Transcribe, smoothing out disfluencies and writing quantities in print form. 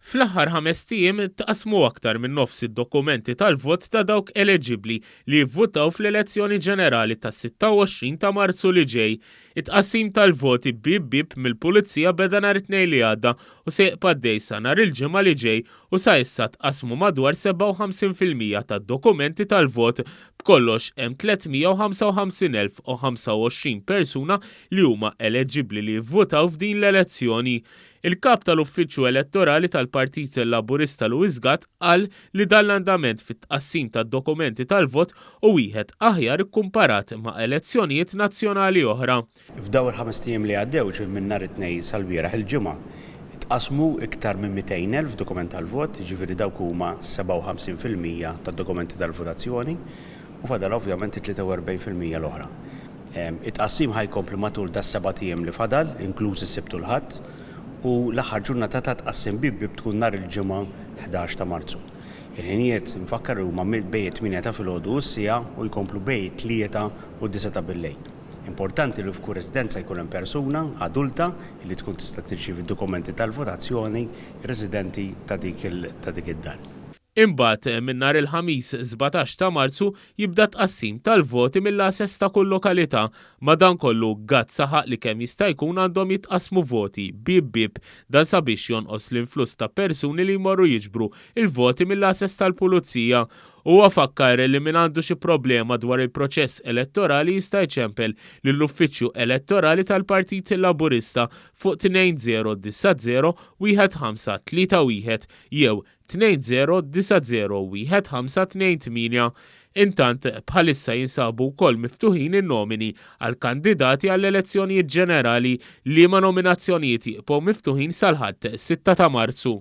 Fl-aħħar ħamest ijiem tqassmu aktar minn nofs id-dokumenti tal-vot ta' dawk eleġibbli li jivvutaw fl-elezzjoni ġenerali tas-26 ta' Marzu li ġej. It-tqassim tal-voti bieb bieb mill-Pulizija beda nhar it-Tnejn li għadda u se jibqa' għaddej sa nhar il-Ġimgħa li ġej u sa issa tqassmu madwar 57% tad-dokumenti tal-vot. B'kollox hemm 355,025 persuna li huma eleġibbli li jivvutaw f'din l-elezzjoni. Il-Kap tal-Uffiċċju Elettorali tal-Partit Laburista Louis Gatt qal li dan l-andament fit-tqassim tad-dokumenti tal-vot hu wieħed aħjar ikkumparat ma' elezzjonijiet nazzjonali oħra. F'dawn il-ħamest ijiem li għaddew, jiġifieri minn nhar it-Tnejn sal-bieraħ il-Ġimgħa, tqassmu iktar minn 200,000 dokument tal-vot, jiġifieri dawk huma 57% tad-dokumenti tal-votazzjoni u fadal ovvjament it-43% l-oħra. It-tqassim ħa jkompli matul das-sebat ijiem li fadal, inkluż is-Sibt u l-Ħadd, u l-aħħar ġurnata ta' tqassim bieb bieb tkun nhar il-Ġimgħa 11 ta' Marzu. Il-ħinijiet, infakkar, huma bejn it-tmienja ta' filgħodu u s-siegħa u jkomplu bejn it-tlieta u d-disgħa ta' billejl. Importanti li f'kull residenza jkun hemm persuna adulta li tkun tista' tirċievi d-dokumenti tal-votazzjoni residenti ta' dik id-dar. Imbagħad, minn nhar il-Ħamis 17 ta' Marzu jibda t-tqassim tal-voti mill-għases ta' kull lokalità. Madankollu, Gatt saħaq li kemm jista' jkun għandhom jitqassmu voti bieb bieb, dan sabiex jonqos l-influss ta' persuni li jmorru jiġbru l-voti mill-għases tal-pulizija. Huwa fakkar li min għandu xi problema dwar il-proċess elettorali jista' jċempel lill-Uffiċċju Elettorali tal-Partit Laburista fuq 2090 1531 jew 20901528. Intant, bħalissa jinsabu wkoll miftuħin in-nomini għal kandidati għall-elezzjonijiet ġenerali, liema nominazzjonijiet jibqgħu miftuħin sal-Ħadd, 6 ta' Marzu.